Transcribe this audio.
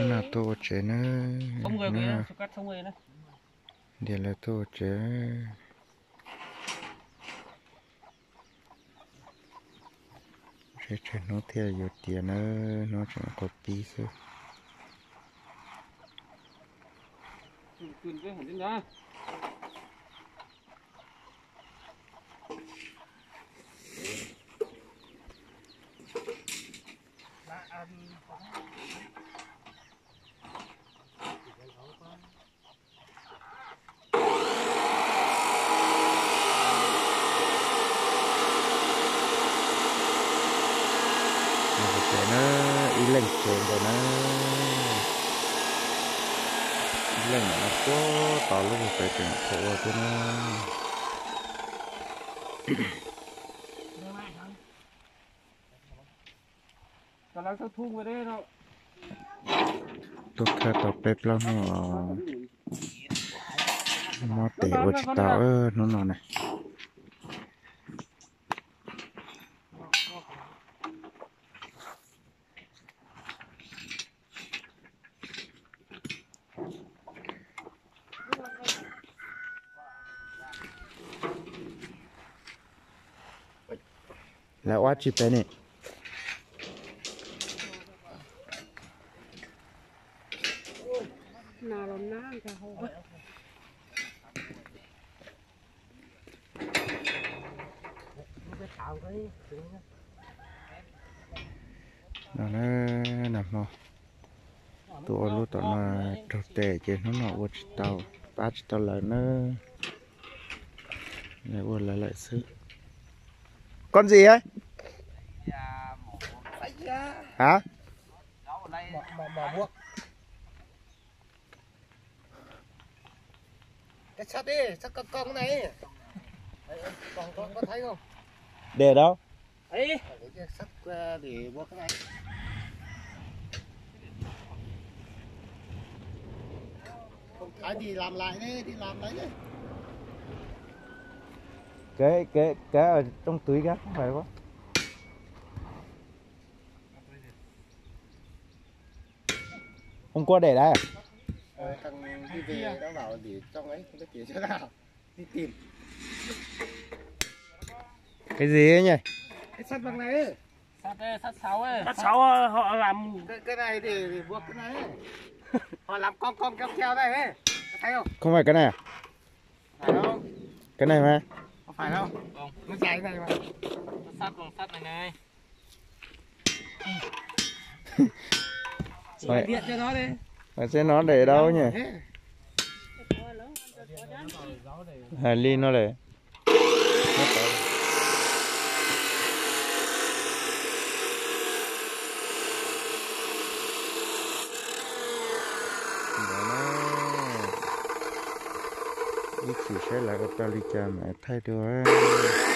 No tuaj ua tsev na. Ntias lawv tuaj ua tsev. Tshav tshav hnub thiaj yuav tiav na, hnub tseem qua pib xwb. Lub hauv pes na, ib leeg tsev nkaus na. Ib leeg mam no puag tod lub hauv pes tseem tshuav ua thiab na. Tuaj khawb tau peb plaub hnub, mob tes ua tsis tau hnub no na. Lawv ua tsis pem ne. No na, nag hmo tuaj ua lub tom no raug tes ces hnub no ua tsis tau, pab tsis tau lawv na. Lawv ua lawv lawm xwb. Koj ntxim a? Ha? Cái sắt đi, sắt cong cong cái này. Còn có, có thấy không? Để đâu? Ấy. Để cái sắt, ờ, để buộc cái này. Không thấy thì làm lại đi, đi làm lại đi. Cái, cái, cái ở trong túi kìa, không phải đâu. Hôm qua để đấy à? Ờ, thằng đi về nó bảo để trong ấy, không biết để chỗ nào. Đi tìm. Cái gì ấy nhỉ? Cái sắt bằng này ấy. Sắt đây, sắt sáu ấy. Sắt sáu, ờ, họ làm cái, cái này để, để buộc cái này ấy. Họ làm cong cong kéo kéo đây ấy. Có thấy không? Không phải cái này à? Phải không? Cái này mà. Không phải đâu. Không. Nó dài thế này mà. Nó sắt bằng sắt này này. Gọi, gọi xem nó để đâu nhỉ? Hài Ly nó để. Ntawd na, ib chim saib lawv ua tau li cas mam thaij dua.